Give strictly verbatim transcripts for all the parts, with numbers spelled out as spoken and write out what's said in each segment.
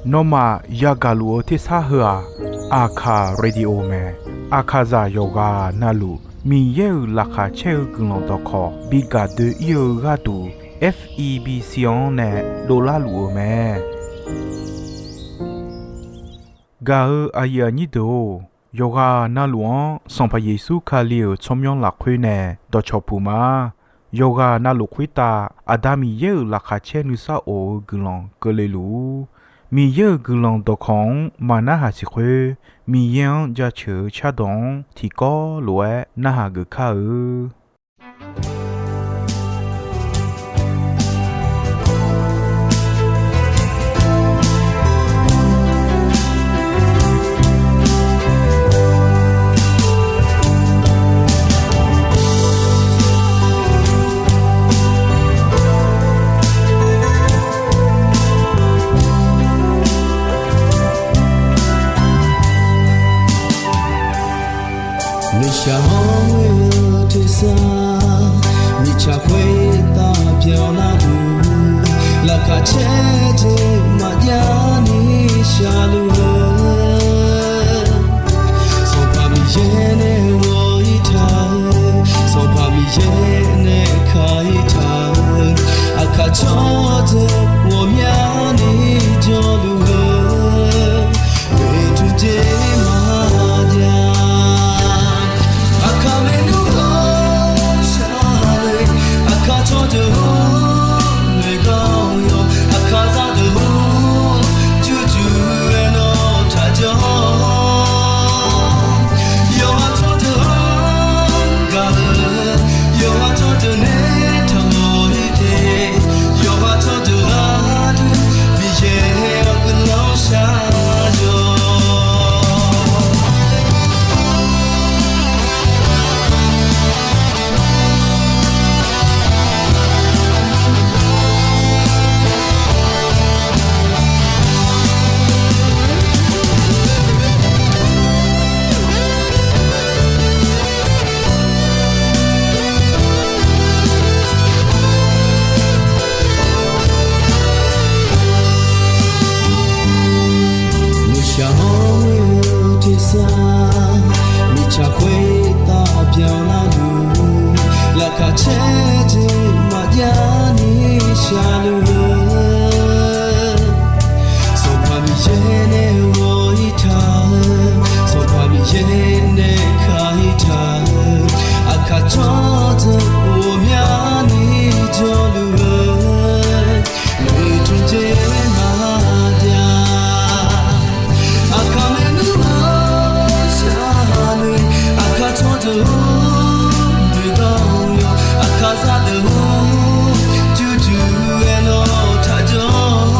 Nawmaf yagaq luf-eu tersar heu-aq, Aqkaq Radio mae. Aqkaqzaq yawqghaq navluf Miqyaer-euq laqkhaq caer-eu guiqlanq dawqkawq bi gaq doe-ir-eu gharduq, F E B C-anr nae dovlar luf-eu mae. Gaq-eu aqyuif aqnyir deuq-or, yawqghaq navluf-anr Sanqpaq Yeqsur Kali-euq tsawrmyanr lafkhoer nae dawqcawq puq ma. Yawqghaq navluf khoertav Aqda Miqyaer-euq laqkhaq caer nuisar of-eu guiqlanq keuvle luf-ur. Miqyaer-euq guiqlanq dawqkawq-anr maqnarhaq siq khoer, Miqyaer-anr jaceuq-eu cardawq-anr tiqkawv lof-aer narhaq geuf kar-eu. Nuishaq-anr ghoe-eu tersar, mirtsaq khoertav byanlar luf, laqkhaq caer jeq maqjav ni shaqluf-eu, Sanqpaq Miqyaer nae ghawq-ir taq-eu, Sanqpaq Miqyaer nae ka-ir taq-eu, aqkaq tsawrdeuq ghawqmyani jawrluf-eu, oeqtmq jeq maqjav. Aqkaq maernmr ghawqshaq le, aqkaq tsawrdeuq-or, noeqganq yawq, aqkaq zaqdeuq-or, jurjur-aer nawr taqjawr. Yawqha tsawrdeuq-anr gaq-eu, yawqha tsawrdeuq nae taqmawf-ir te, yawqha tsawrdeuq gharduq Miqyaer-awr guiqlanq shar-awq. Nuishaq-anr ghoe-eu tersar, mirtsaq khoertav byanlar luf, laqkhaq caer jeq maqjav ni shaqluf-eu, Sanqpaq Miqyaer nae ghawq-ir taq-eu, Sanqpaq Miqyaer nae ka-ir taq-eu, aqkaq tsawrdeuq ghawqmyani jawrluf-eu, oeqtmq jeq maqjav. Aqkaq maernmr ghawqshaq le, aqkaq tsawrdeuq-or, noeqganq yawq, aqkaq zaqdeuq-or, jurjur-aer nawr taqjawr.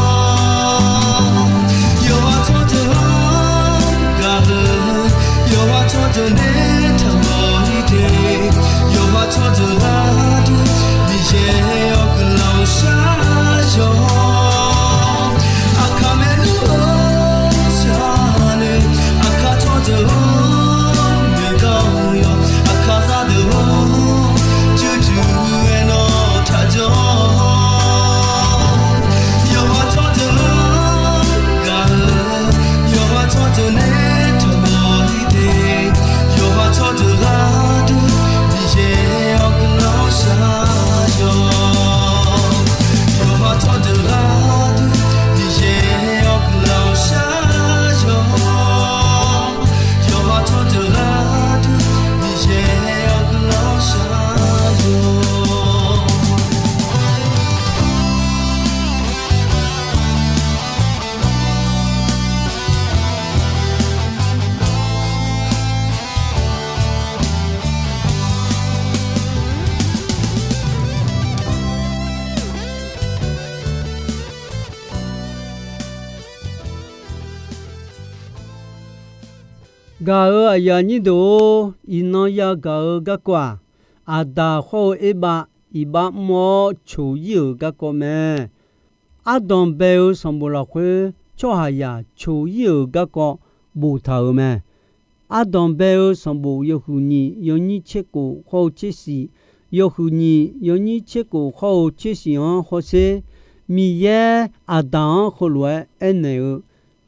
Yawqha tsawrdeuq-anr gaq-eu, yawqha tsawrdeuq nae taqmawf-ir te, yawqha tsawrdeuq gharduq Miqyaer-awr guiqlanq shar-awq. Aqkaq maernmr ghawqshaq le, aqkaq tsawrdeuq-or, noeqganq yawq, aqkaq zaqdeuq-or, jurjur-aer nawr taqjawr. Yawqha tsawrdeuq-anr gaq-eu, yawqha tsawrdeuq nae taqmawf-ir te, yawqha tsawrdeuq gharduq Miqyaer-awr guiqlanq shar-awq. Yawqha tsawrdeuq gharduq Miqyaer-awr guiqlanq shar-awq. Yawqha tsawrdeuq gharduq Miqyaer-awr guiqlanq shar-awq. Gaq-eu aqyuif aqnyir deuq-or, iqnan yagaq-eu garkawv-aq, Aqdaq khawr-eu Erbav iqbax mr-awr coq-ir-euq garkawv mae. Ardanq bae-eu sanqbof lafkhoer tsawrhaqzaq coq-ir-euq garkawv boftaq-euq mae. Ardanq bae-eu sanqbof yawhuiq nyiq yawnyir tserkhof khawr-eu tsershif, yawhuiq nyiq yawnyir tserkhof khawr-eu tsershif-anr hawsher. Miqyaer Aqdaq-anr heulof-aer aernaeq-eu,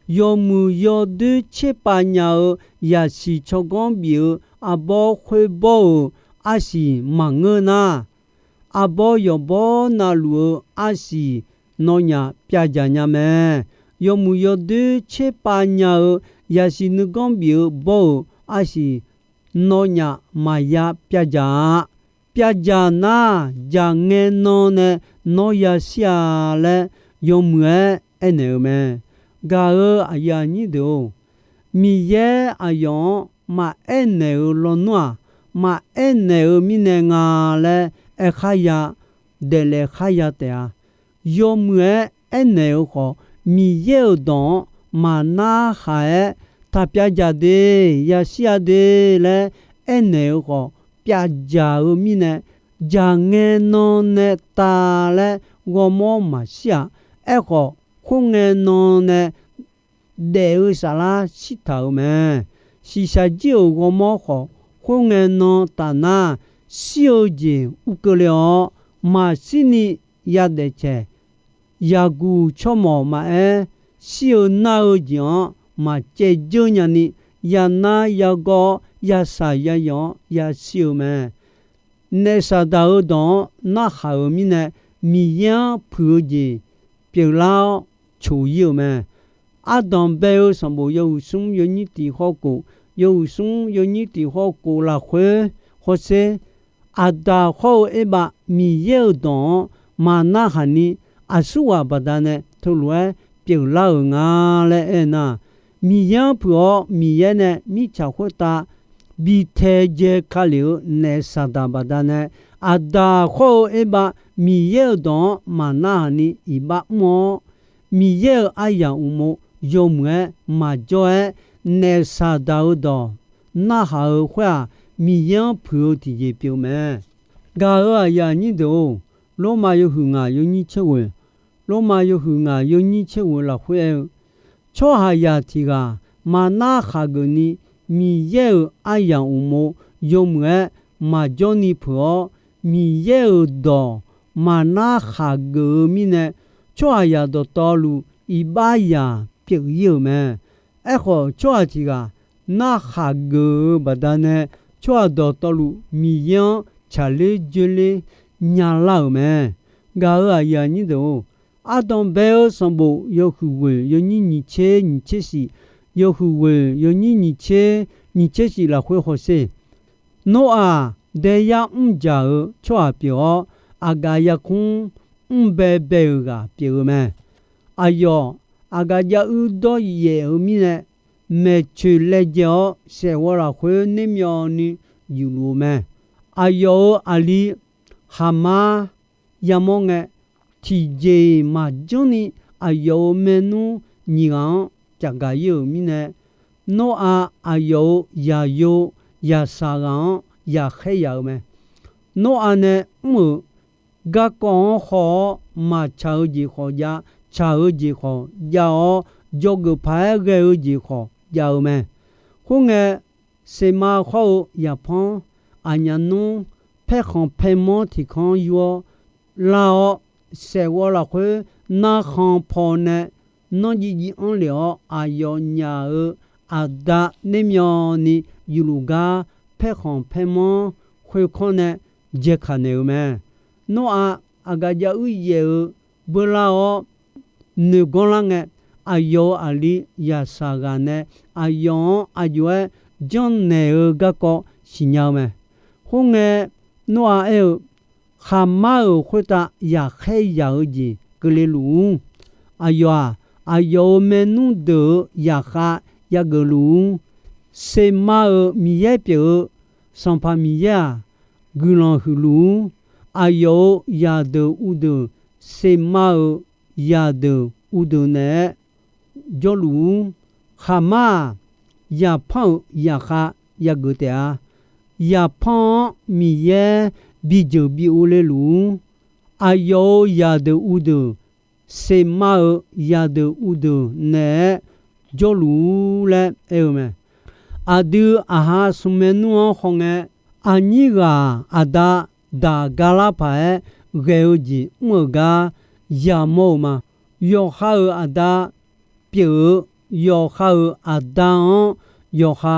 yawmuiq yawdoer tserpav nya-eu yasiq tsawrganr bif-eu arbawr khoerbawr-euq arsiq maqngeur nar, arbawr yawqbawr navluf-eu arsiq nawnyaf pyavdzaq nya mae. Yawmuiq yawdoer tserpav nya-eu yasiq nuiganr bif-eu bawr-euq arsiq nawnyaf maqya pyavdzaq-a. Pyavdzaq nar, dzaq ngae nan nae nawr yashir-a laer yawmuiq-aer aernaeq-eu mae. Gaq-euq aqyuif aqnyir deuq-or, Miqyaer aqyawf-anr maqaer naeq-eu lawnmr-aq, maqaer naeq-eu mirnae nga laer aer kharya, daeflaef kharya taef-a. Yawmuiq-aer aernaeq-eu khawf, Miqyaer-euq dawq-anr maqnar haq-aer, taq pyavdzaq de, yashir-a de laer aernaeq-eu khawf, pyavdzaq-eu mirnae, dzaq ngae nan nae tav laer ghawrmawr maqshir-aq. Aerkhawf, khoerngae nan nae daef-eu saflar shirtaq-euq mae. Shiqshaq jir-euq ghawrmawr khawf, khoerngae nan tafnar, shir-eu jeq ur keuvle-awr, maqshirni yadaef caeq. Yaqguq tsawrmawf maqaer, shir-eu nar-eu jeq-anr maqcaev dzeur nyani, yanar yagawr-awr, yasaq yayawf-anr yashir-eu mae. Naef Saqdaq-euq dawq-anr narhaq-euq mirnae, Miqyaer-anr puiq-eu jeq pyeuflar-awr coq-ir-euq mae. Ardanq bae-eu sanqbof yawhuiq smr yawnyir tiq hawr kof, yawhuiq smr yawnyir tiq hawr kof lafkhoer hawsher, Aqdaq hawr-eu Erbav Miqyaer-euq dawq-anr maqnarhaq ni, aqsurghaq baqdanae teulof-aer pyeuflar-euq nga laer aernar, Miqyaer-anr puiq-awr Miqyaer nae mirtsaq khoertav bi taedzae ka lef-eu naef Saqdaq baqdanae, Aqdaq hawr-eu Erbav Miqyaer-euq dawq-anr maqnarhaq ni iqbax mr-awr, Miqyaer-euq aryamq uqmov yawmuiq-aer maqjawr-aer, naef Saqdaq-euq dawq narhaq-eu khoer-aq, Miqyaer-anr puiq-eu tiqjeq pyeuf mae. Gaq-euq aqyuif aqnyir deuq-or, Lormav yawhuiq ngaq yawnyir tser ghoeq, Lormav yawhuiq ngaq yawnyir tser ghoeq lafkhoer aer-eu, tsawrhaqzaq tiq ghaq maqnar khaqgeuf ni, Miqyaer-euq aryamq uqmov yawmuiq-aer maqjawr ni peuq-awr, Miqyaer-euq dawq maqnar khaqgeuf-eu mirnae, tsawrhaqzaq dawqtawvluf iqbaxzaq pyeuf-ir-euq mae. Aerkhawf, tsawrhaq tiq ghaq narkhaq geuf-eu baqdanae, tsawrhaq dawqtawvluf Miqyaer-anr tsaqler dzoerler nyalar-euq mae. Gaq-euq aqyuif aqnyir deuq-or, Ardanq bae-eu sanqbof yawhuiq ghoeq yawnyir nyiq tser nyiq tser shif, yawhuiq ghoeq yawnyir nyiq tser nyiq tser shif lafkhoer hawsher, Noraq daeyar mrjaq-eu tsawrhaq pyeuf-awr, aqgaf yarkmr mrbae bae-euq ghaq pyeuf-eu mae. Aqyawf aqgaf jav uir dawryaef-eu mirnae, maeqtsoeq laejae-awr saeqghawv lafkhoer nermyawvni yufluf-eu mae. Aqyawf-euq aqli Khaqmar yamawr ngae, tiqjeq-iq maqjanr ni aqyawf-euq maernmr nyiq ghaq-anr caqgaq-ir-euq mirnae, Noraq aqyawf-euq zaqyo zaqsaq ghaq-anr yaqkhaer yaq-eu mae. Noraq nae mr-euq garkawv-anr haw-awr, maqtsaq-eu jeq khawf jav, tsaq-eu jeq khawf jav-awr, dzawgeuf paq-aer ghae-eu jeq khawf jav-eu mae. Khoerngae, Seqmav hawr-eu Yaqpanr aqnyaf nmr paerkhanq paermanr tiq kanr yur-awr lar-awr, saeqghawv lafkhoer narkhan paw nae nanrjiv jiv anr lef-awr, aqyawf nyaf-eu aqda nermyawvni yufluf gar paerkhanq paermanr khoerkanr nae dzaekaq naeq-eu mae. Nawr-aq, aqgaf jav uir yaef-eu beular-awr noeqganr lar ngae, aqyawf-euq aqli yaqsaq ghaq nae aqyawf-anr aqjox-aer janrnaeq-eu garkawv siqnya-eu mae. Khoerngae, Nawr-aq aer-eu, Khaqmar-euq khoertav yaqkhaer yaq-eu jeq keuvle luf-ur. Aqyawf-aq, aqyawf-euq maernmr deuq-euq zaqkhav yageuf luf-ur. Seqmav-euq Miqyaer pyeuf-eu Sanqpaq Miqyaer-aq, guiqlanq huiq luf-ur. Aqyawf-euq zaqdeuq uvdeuq Seqmav-euq zaqdeuq uvdeuq naeq-aer jawrluf-ur. Khaqmar-aq, zaqpanr-euq zaqkhav yageuf taef-a. Zaqpanr-anr Miqyaer bijeuq bi uvle luf-ur. Aqyawf-euq zaqdeuq uvdeuq Seqmav-euq zaqdeuq uvdeuq naeq-aer jawrluf-ur laer aer-eu mae. Aqdui aqha smq maernmr-anr hawngae, aqnyir ghaq aqda daq galar paq-aer ghae-eu jeq mr-euq gar yamawr-euq ma. Yawqha-euq aqda pyeuf-eu, yawqha-euq aqda-anr yawqha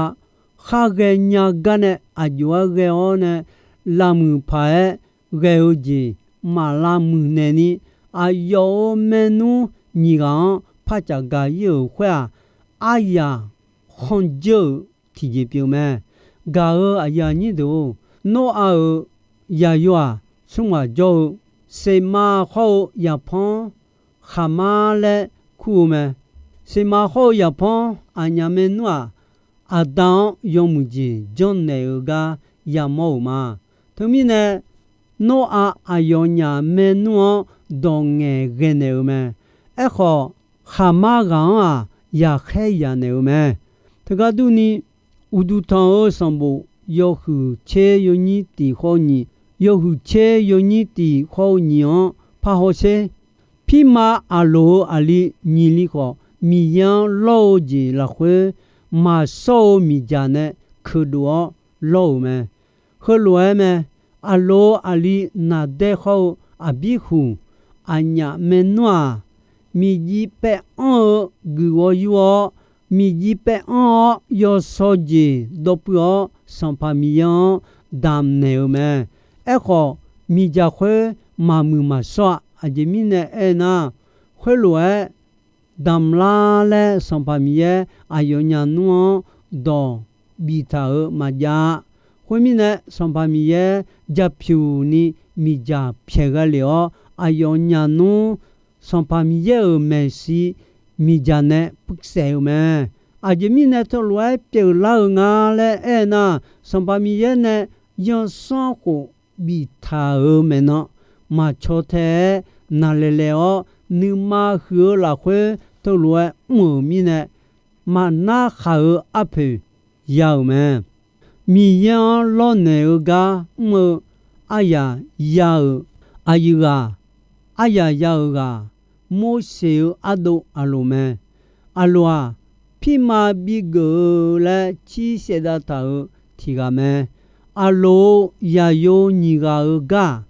khar ghaenya gar nae aqjox-aer ghae-awr nae, lavmuiq paq-aer ghae-eu jeq maq lavmuiq naeqni, aqyawf-euq maernmr nyiq ghaq-anr par caf gaq-ir-euq khoer-aq, aryaq khanqjeur-euq tiqjeq pyeuf mae. Gaq-euq aqyuif aqnyir deuq-or, Noraq-euq yaqyo-aq, smr ghaq jawr-eu Seqmav khawr-eu yaqpanr Khaqmar laer kur-eu mae. Seqmav khawr-eu yaqpanr aqnyaf maernmr-aq, aqda-anr yawmuiq jeq janrnaeq-eu gar yamawr-euq ma. Teumirnae, Noraq aqyawfnyaf maernmr-anr dawq ngaeqghae naeq-eu mae. Aerkhawf, Khaqmar ghaq-anr-aq, yaqkhaer yaq naeq-eu mae. Teugar durni, Uqduq tanq-euq sanqbof yawhuiq tser yawnyir tiq khawr-eu nyiq, yawhuiq tser yawnyir tiq khawr-eu nyiq-anr par hawsher. Pirma Aqloq-euq aqli nyiq li khawf, Miqyaer-anr lawr-eu jeq lafkhoer, maqshawr-eu miqdzaq nae keuqdov-awr lawr-euq mae. Heulof-aer mae. Aqloq-euq aqli Naqdaer khawr-eu Aqbirhuq aqnyaf maernmr-aq, miqjir paev anr-eu guiqghawr yur-awr, miqjir paev anr-awr yawshawr jeq dawrpuiv-awr, Sanqpaq Miqyaer-anr damq naeq-eu mae. Aerkhawf, miqdzaq khoer maqmuiq maqshawr-a. Aqjeq mirnae aernar, khoerlof-aer damq lar laer Sanqpaq Miqyaer aqyawfnyaf nmr-anr dawq biftaq-euq maqjav-a. Khoermirnae, Sanqpaq Miqyaer japyuq ni miqdzaq pyaeq gha lef-awr, aqyawfnyaf nmr Sanqpaq Miqyaer-euq maeqshi miqdzaq nae puivsaef-eu mae. Aqjeq mirnae teulof-aer pyeuflar-eu nga laer aernar, Sanqpaq Miqyaer nae yansanr khof biftaq-euq maeqnan maqcaw tae-aer naqlaeq laeq-awr, nuima huiq-eu lafkhoer teulof-aer mr-euq mirnae, maqnar khaq-eu arpoeq ya-euq mae. Miqyaer-anr lawrnaeq-eu gar mr-eu aryaq ya-euq aqyuif ghaq, aryaq ya-euq ghaq, Morseq-eu ardov Aqloq mae. Aqloq-aq, pirma bigeuf-eu laer cir saevdav taq-euq tiq ghaq mae. Aqloq-euq yaqyo nyiq ghaq-euq gar-aq,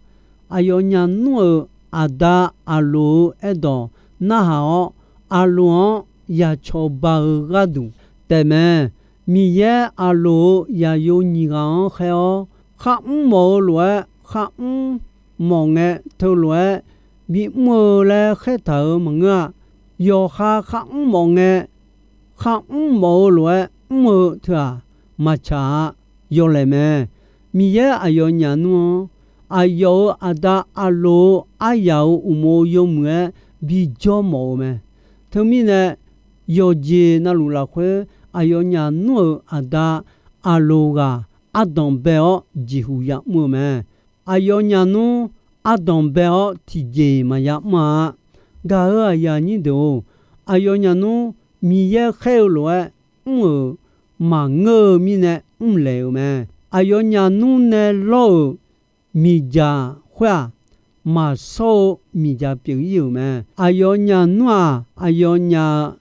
aqyawfnyaf nmr-euq aqda Aqloq-euq aerdawq narhaq-awr, Aqloq-anr yacawba-eu gharduq taefmae. Miqyaer Aqloq-euq yaqyo nyiq ghaq-anr khaer-awr, kharmr mawf-eu lof-aer kharmr mawf ngae, teulof-aer bimr-eu laer khaertaq-euq maqngeur-a. Yawqha kharmr mawf ngae, kharmr mawf-eu lof-aer mr-eu teu-aq, maqtsaq-a. Yawlaeq mae. Miqyaer aqyawfnyaf nmr-anr, aqyawf-euq aqda Aqloq-euq aryaq-euq uqmov yawmuiq-aer bijawr mawf-eu mae. Teumirnae, yawqjeq navluf lafkhoer aqyawfnyaf nmr-euq aqda Aqloq ghaq ardanq bae-awr jeqhuq yamr-eu mae. Aqyawfnyaf nmr ardanq bae-awr tiqjeq maqya mr-a. Gaq-euq aqyuif aqnyir deuq-or, aqyawfnyaf nmr Miqyaer khaer-eu lof-aer mr-euq maqngeur-eu mirnae mrlaeq-euq mae. Aqyawfnyaf nmr nae lawr-euq miqdzaq khoer-aq, maqshawr-eu miqdzaq pyeuf-ir-euq mae. Aqyawfnyaf nmr-aq, aqyawfnyaf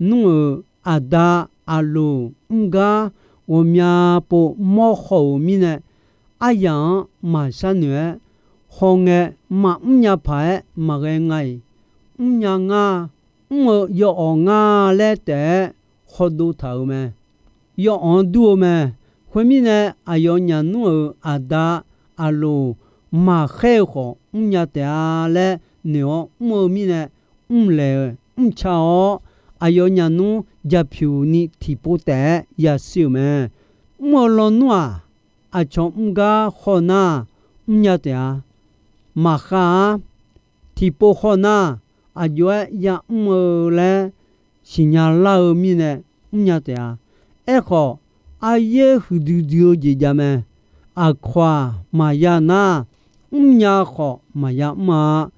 nmr-euq aqda Aqloq mr gar ghawqmya pov mawrhaw-euq mirnae, aryaq-anr maqshar noeq-aer, hawngae maqmr nya paq-aer maqghae nga-iq, mrnya ngar, mr-eu yawawq nga laer taef-aer hawdov taq-euq mae. Yawawq-anr dur-eu mae. Khoermirnae, aqyawfnyaf nmr-euq aqda Aqloq maqkhaer-eu khawf mrnya taef-a laer noeq-awr mr-eu mirnae, mrlaeq-eu mrca-awr, aqyawfnyaf nmr japyuq ni tiqpov taef-aer yashir-euq mae. Mr-eu lawnmr-aq, aqcawq mr gar khawf nar, mrnya taef-a. Maqkhav-ar. Tiqpov khawf nar, aqjox-aer yamr-eu laer siqnya lar-eu mirnae mrnya taef-a. Aerkhawf, aryaer huiqdui dui-eu jeq jav mae. Aqkawq-aq maqya nar, mrnya khawf maqya mr-a.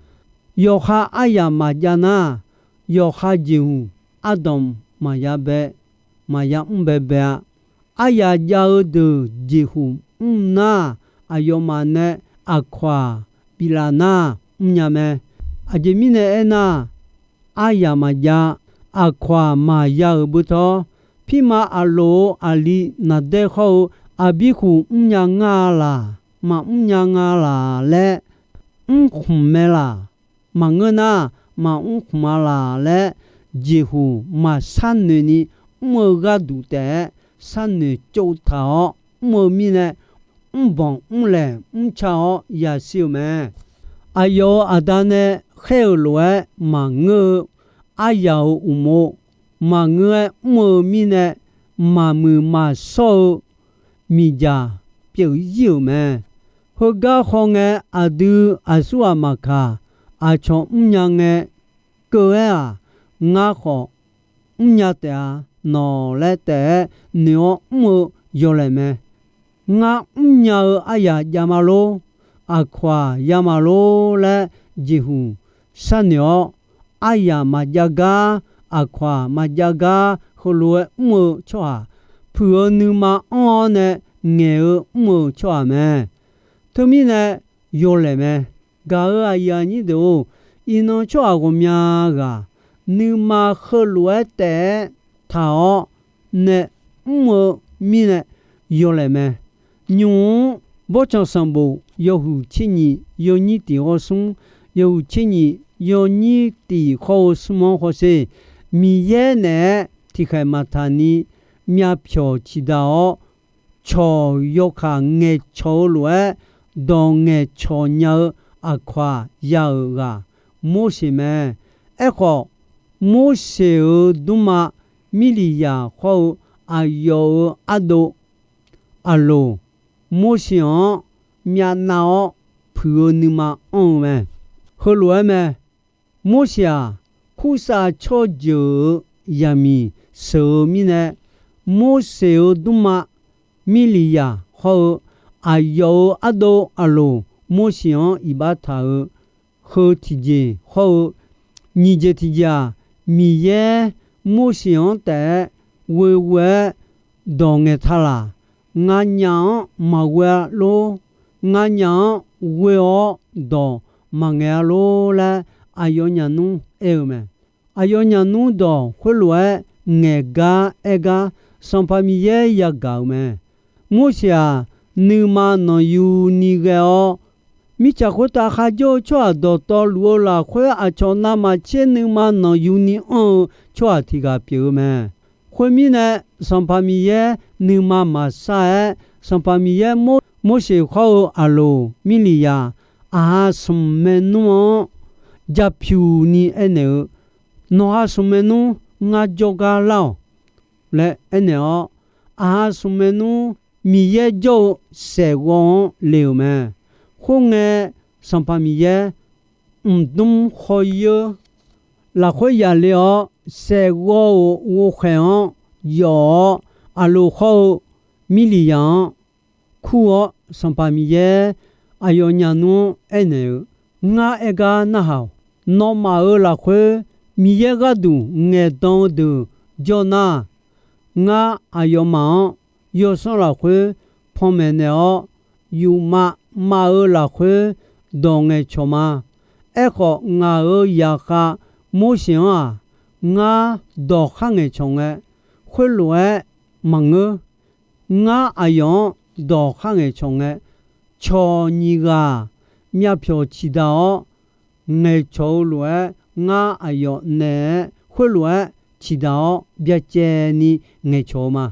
Yawqha aryaq maqjav nar, yawqha jeqhuq ardanq maqya bae, maqya mr baebae-a. Aryaq jav-eu deuq jeqhuq mr nar, aqyawfmaf nae aqkawq-aq biflaf nar mrnya mae. Aqjeq mirnae aernar, aryaq maqjav, aqkawq-aq maqya-euq beutawr, pirma Aqloq-euq aqli Naqdaer hawr-eu Aqbirhuq mrnya nga laq, maqmrnya nga laq laer mrkhmq mae laq. maqngeur nar, maqmr khmq-a laq laer, jeqhuq maqsharnoeq ni mr-eu gharduq taef-aer, sharnoeq tsovtaq-awr mr-eu mirnae, mrbanq mrlaeq mrca-awr yashir-eu mae. Aqyawf-euq aqda nae khaer-euq lof-aer maqngeur-eu aryaq-euq uqmov, maqngeur-aer mr-eu mirnae, maqmuiq maqshawr-eu miqdzaq pyeuf ir-euq mae. Heugar hawngae, aqdui aqsur ghaq maqkaq, aqcawq mrnya ngae, keuv-aer-aq, ngar khawf mrnya taef-a nawq laer taef-aer noeq-awr mr-eu yawlaeq mae. Ngar mrnya-eu aryaq jav ma lor, aqkawq-aq ya ma lor laer jeqhuq sharnoeq-awr, aryaq maqjav gar, aqkawq-aq maqjav gar heulof-aer mr-eu tsawrhaq, puiq-eu nuima anr-awr nae ngaeq-eu mr-eu tsawrhaq mae. Teumirnae yawlaeq mae. Gaq-euq aqyuif aqnyir deuq-or, iqnan tsawrhaq ghawqmya ghaq nuima heulof-aer taef-aer taq-awr nae mr-eu mirnae yawlaeq mae. Nymq-mr Bawrtsanq sanqbof yawhuiq tser nyiq yawnyir tiq hawr smr, yawhuiq tser nyiq yawnyir tiq hawr-eu smr-anr hawsher, Miqyaer naeq-aer tiqkhaeq maqtaq ni myavpyawq ciqdaq-awr, cawq yawkaq ngaeqcawq-eu lof-aer dawq ngaeqcawq nya-eu aqkawq-aq ya-euq ghaq Morseq mae. Aerkhawf, Morseq-euq dmrma Mirliqyaq hawr-eu aqyawf-euq ardov Aqloq, Morseq-anr myavnav-awr puiq-eu nuima anr-eu mae. Heulof-aer mae. Morseq-aq, kursav tsawrjeuq-euq zaqmiq sheuq-eu mirnae, Morseq-euq dmrma Mirliqyaq hawr-eu aqyawf-euq ardov Aqloq Morseq-anr iqbax taq-euq heu tiqjeq hawr-eu nyiq jeq tiqjeq-aq, Miqyaer Morseq-anr taef-aer ghoeghoe-aer dawq ngaeqtaq laq. Nganyaf-anr maqghoe-a lor. Nganyaf-anr ghoe-awr dawq maqngaeq-a lor laer aqyawfnyaf nmr aer-eu mae. Aqyawfnyaf nmr dawq khoerlof-aer ngaeq gar aer gar Sanqpaq Miqyaer yagaq-euq mae. Morseq-aq, nuima nanqyuni ghae-awr, mirtsaq khoertav kharjawr-eu tsawrhaq dawqtawvluf-eu lafkhoer aqcawq navmaqtser nuima nanqyuni anr-eu tsawrhaq tiq ghaq pyeuf-eu mae. Khoermirnae, Sanqpaq Miqyaer nuima maqsar-aer, Sanqpaq Miqyaer Mor-, Morseq hawr-eu Aqloq Mirliqyaq, aqha smq maernmr-anr japyuq ni aernaeq-eu, Nawq ha smq maernmr ngar jawrgar lar-awq laer aernaeq-awr, aqha smq maernmr Miqyaer jawr-eu saeqghawv-anr le-euq mae. Khoerngae, Sanqpaq Miqyaer mqdmr khawr-ir-eu lafkhoer yaqle-awr, saeqghawv-euq ghovkhaeq-anr yawf-awr, Aqloq hawr-eu Mirliqyaq-anr kur-awr, Sanqpaq Miqyaer aqyawfnyaf nmr-anr aernaeq-eu, Ngar aer gar narhaq-awq. Nawmaf-euq lafkhoer Miqyaer gharduq ngaeqdan-eu deuq jawr nar, ngar aqyawfmaf-anr yawsanr lafkhoer panmaeq naeq-awr, yufmav mav-eu lafkhoer dawq ngaeqcawq ma. Aerkhawf, ngaq-euq zaqkhav Morseq-anr-aq, ngar dawq khar ngaeqcawq ngae, khoerlof-aer maqngeur. Ngar aqyawf-anr dawq khar ngaeqcawq ngae, cawq nyiq ghaq myavpyawq ciqdaq-awr ngaeqcawq-eu lof-aer, ngar aqyawf naeq-aer khoerlof-aer ciqdaq-awr byacaevni ngaeqcawq-eu ma.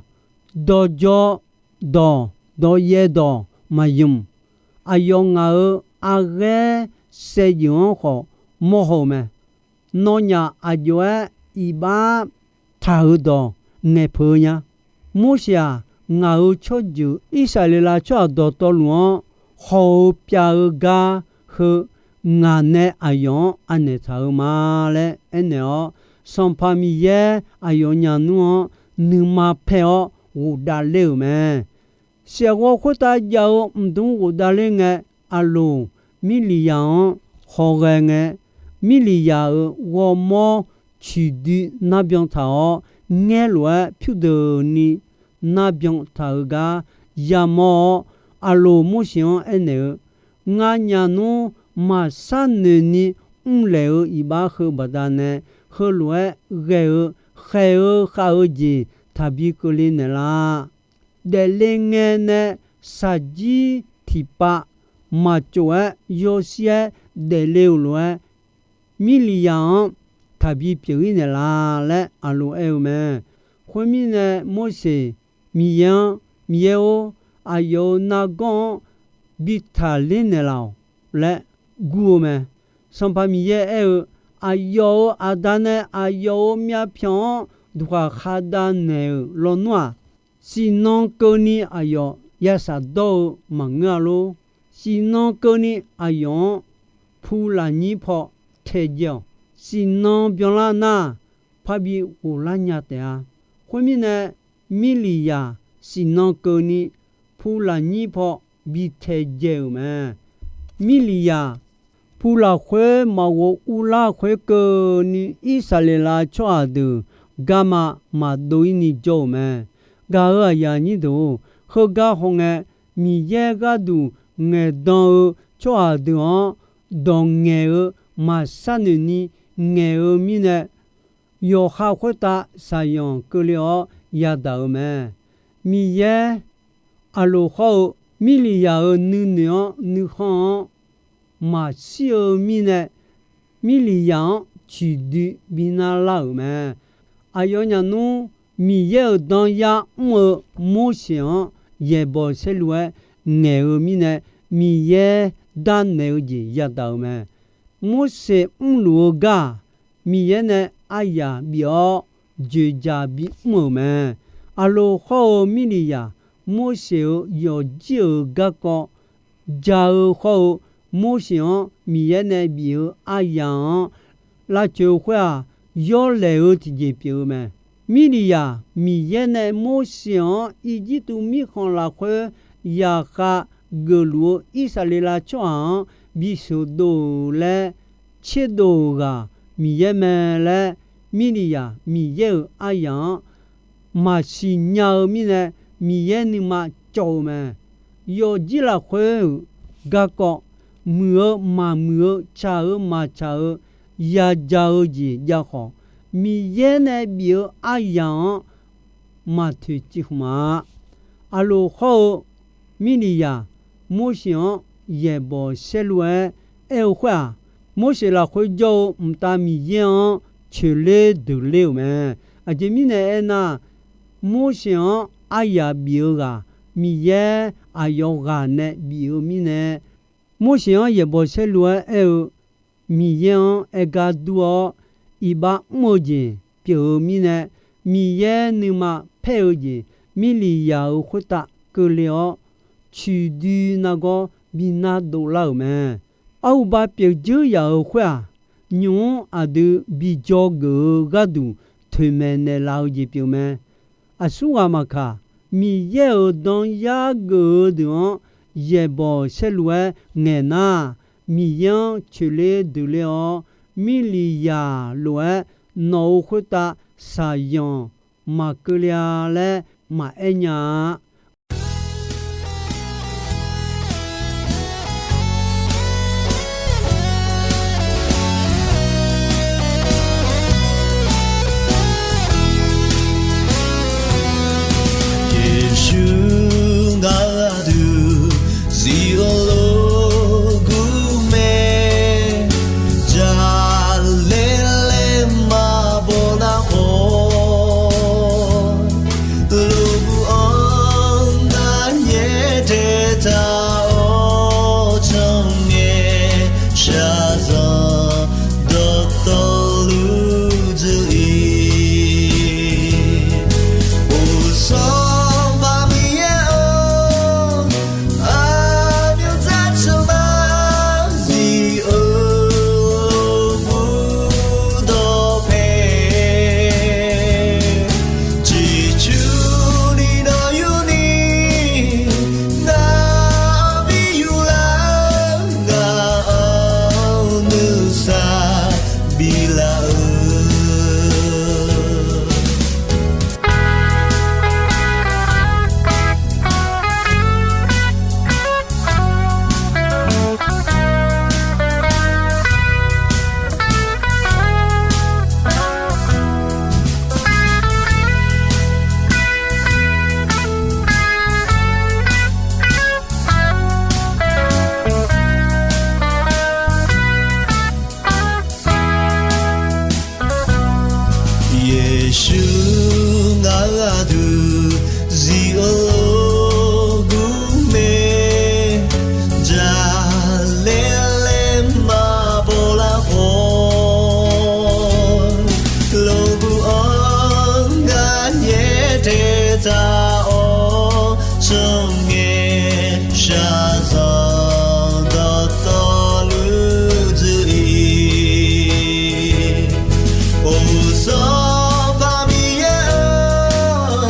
Dawqdzawr dawq, dawqyaev dawq maqymq. Aqyawf ngaq-euq arghaer saevdzeuf-anr khawf mawrhaw-eu mae. Nawnyaf aqjox-aer iqbax taq-euq dawq ngaeqpeuq-eu nya. Morseq-aq, ngaq-euq tsawrjeuq Irsaqleqlav tsawrhaq dawqtawvluf-anr haw-eu pyav-eu gar heu, ngaq nae aqyawf-anr anaeq taq-eu ma laer aernaeq-awr, Sanqpaq Miqyaer aqyawfnyaf nmr-anr nuima paer-awr ghofdav ler-euq mae. Saeqghawv khoertav jav-eu mqdmr ghofdav ler ngae, Aqloq Mirliqyaq-anr hawghae ngae, Mirliqyaq-euq ghawrmawr ciqdui narbyan taq-awr, ngaer lof-aer pyurdeuqni narbyan taq-euq gar yamawr-awr, Aqloq Morseq-anr aernaeq-eu, Nganyaf nmr maqsar noeqni mrlaeq-eu iqbax heu baqdanae, heulof-aer ghae-eu khaeq-eu khav-eu jeq taqbi keuvle naeqlaf. Daefle ngae nae shaqjir tiqpav maqtsof-aer yawshir-aer daefle-euq lof-aer, Mirliqyaq-anr taqbi pyeuf-ir naeqlaf laer Aqloq aer-eu mae. Khoermirnae, Morseq Miqyaer-anr, Miqyaer-or, aqyawf-euq nargawr-anr bi taqler naeqlaf-awq laer gur-eu mae. Sanqpaq Miqyaer aer-eu, Aqyawf-euq aqda nae aqyawf-euq myavpyawq-anr duqkhaq khadav naeq-euq lawnmr-aq, siqnan keuvni aqyawf ya shafdawr-eu maqngeur-a lor. Siqnan keuvni aqyawf-anr pu lafnyir paw taedzae-awq. Siqnan byanlar nar, parbi ghoflar nya taef-a. Khoermirnae, Mirliqyaq siqnan keuvni pu lafnyir paw bi taedzae-euq mae. Mirliqyaq pu lafkhoer maqghof urlar khoerkeuvni, Irsaqleqlav tsawrhaq deuq garma maqdov-ir ni jawr-euq mae. Gaq-euq aqyuif aqnyir deuq-or, heugar hawngae, Miqyaer gharduq ngaeqdan-eu tsawrhaq deuq-anr dawq ngaeq-eu maqsharnoeq ni ngaeq-eu mirnae, yawqha khoertav shaqzanq keuvle-awr yadaq-eu mae. Miqyaer, Aqloq hawr-eu Mirliqyaq-euq nuinoeq-anr nuikhanr-anr maqshir-eu mirnae, Mirliqyaq-anr ciqdui bi narlar-euq mae. Aqyawfnyaf nmr Miqyaer-euq danyar mr-eu Morseq-anr yaeqbawq saerlu-aer ngaeq-eu mirnae, Miqyaer darnaeq-eu jeq yadaq-euq mae. Morseq mrluf-eu gar-aq, Miqyaer nae aryaq bif-awr dzoeqdzaq bimr-euq mae. Aqloq hawr-eu Mirliqyaq, Morseq-euq yawqjir-euq garkawv ja-eu hawr-eu, Morseq-anr Miqyaer nae bif-eu aryaq-anr lavcoeq-eu khoer-aq, yawlaeq-eu tiqjeq pyeuf-eu mae. Mirliqyaq, Miqyaer nae Morseq-anr Irjirtuv mirkhanq lafkhoer yaqkhav geufluf-eu Irsaqleqlav tsawrhaq-anr bisheuq dov-euq laer tserdov-euq ghaq Miqyaer mae laer, Mirliqyaq Miqyaer-euq aryaq-anr maqsiq nya-eu mirnae, Miqyaer nuima cawv-eu mae. Yawqjir lafkhoer-euq garkawv, muiq-eu maqmuiq-eu, tsaq-eu maqtsaq-eu, yaja-eu jeq jav khawf, Miqyaer nae bif-eu aryaq-anr maqtoeqciv khmq-a. Aqloq hawr-eu Mirliqyaq, Morseq-anr yaeqbawq saerlu-aer aer-eu khoer-aq, Morseq lafkhoer jawr-eu mqtav Miqyaer-anr coeqler deuqler-euq mae. Aqjeq mirnae aernar, Morseq-anr aryaq bif-eu ghaq Miqyaer aqyawf ghaq nae bif-eu mirnae, Morseq-anr yaeqbawq saerlu-aer aer-eu, Miqyaer-anr aer gar dur-awr iqbax mr-eu jeq pyeuf-eu mirnae, Miqyaer nuima paer-eu jeq Mirliqyaq-euq khoertav keuvle-awr, ciqdui nargawr bi nar dovlar-euq mae. Arhuba pyeuf dzeur yaq-euq khoer-aq, nymq-mr aqdui bi dzawgeuf-eu gharduq toeqmaeq naeqlaf-eu jeq pyeuf mae. Aqsurghaq maqkaq, Miqyaer-euq danyar geuf-eu deuq-anr yaeqbawq saerlu-aer ngaeq nar, Miqyaer-anr coeqler deuqler-awr, Mirliqyaq lof-aer nawq-euq khoertav shaqzanq maqkeuv le-a laer maqaer nya-a. Yeqsur gharduq zifluf lof gur mae, jaqlaer laer maqbaw nar khawf, lof gur-anr Yeqsur ngaq-euq aqdui zif-eu lof-aer gur mae, jaqlaer laer maqbaw lar khawf, lof-aer gur-anr gar nyaer tae taq-awr, tsawrngae shaqzanq dawqtawvluf dzuir-ir. Or, Sanqpaq Miqyaer-or,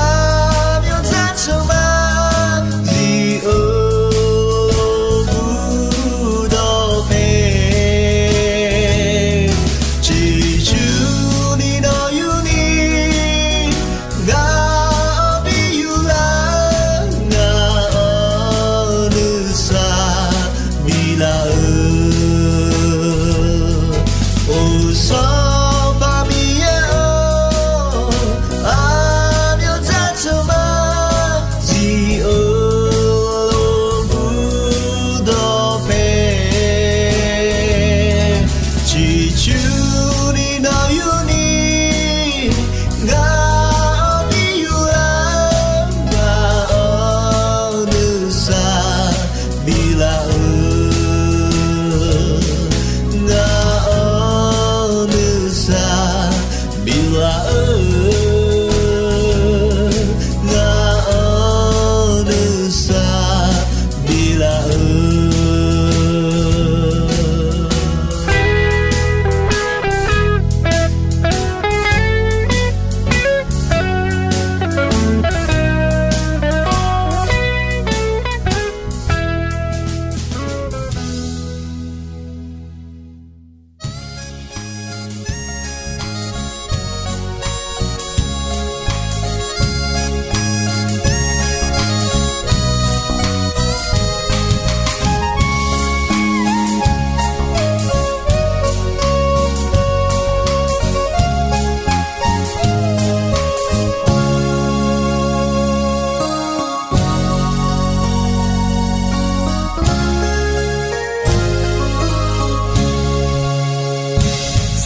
aqmyanzaq tsawrmyanr zif-eu bawrdaw pae, ciqcurni nawr yurni, ngaq-anr bi yur lar, ngaq-anr nuisar bif laf-eu. Or, Sanqpaq Miqyaer-or, aqmyanzaq tsawrmyanr zif-eu bawrdaw pae, ciqcurni nawr yurni, ngaq-anr bi yur lar, ngaq-anr nuisar bif laf-eu, ngaq-anr nuisar bif laf-eu, ngaq-anr nuisar bif laf-eu.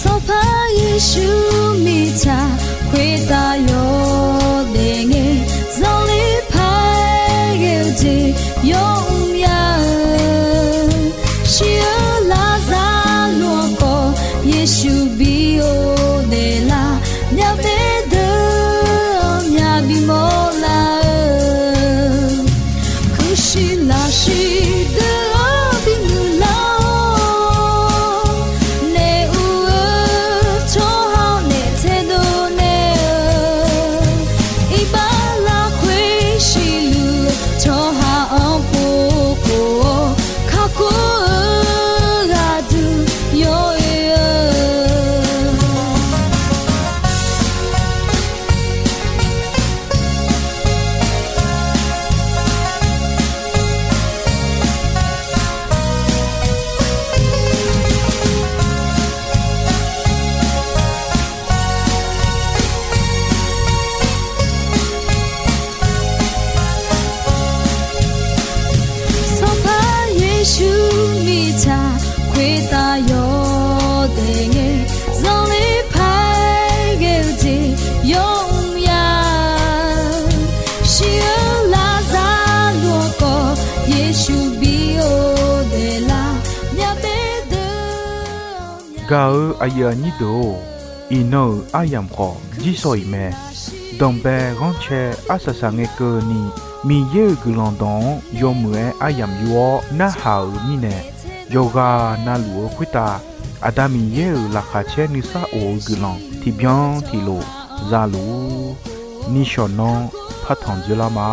Sanqpaq Yeqsur mirtsaq khoertav yawdaef ngae, zanrler paq-aer ghae-eu jeq yawmr mya-eu, shir-eu larzar luf-anr khawf Yeqsur bi yawdaef lar, myavbaef deuq-anr myavbi mawrlar-eu, kurshiq lafshuif deuq-anr bimuiq lar-awr, naef ur-eu tsawrhaq-anr naef taedov naeq-eu, iqbax lafkhoer siqluf tsawrhaq-anr pov khof-awr, kakhof-eu gharduq yawoe-eu. Sanqpaq Yeqsur mirtsaq khoertav yawdaef ngae, zanrler paq-aer ghae-eu jeq yawmr mya-eu, shir-eu larzar luf-anr khawf Yeqsur bi yawdaef lar, myavbaef deuq-anr mya- Gaq-eu aqyuif aqnyir deuq-or, iqnan-euq aryamq khawf jir sawq-iq mae. Danqbae ghanrcae arsaq saq ngae keuvni, Miqyaer-euq guiqlanq dawq-anr yawmuiq-aer aryamq yur-awr narhaq-euq mirnae, yawqghaq navluf-eu khoertav Aqda Miqyaer-euq laqkhaq caer nuisar of-eu guiqlanq tiqbyan tiqlof zaluf-ur. Nishawq nanr partanq dzoerlar ma.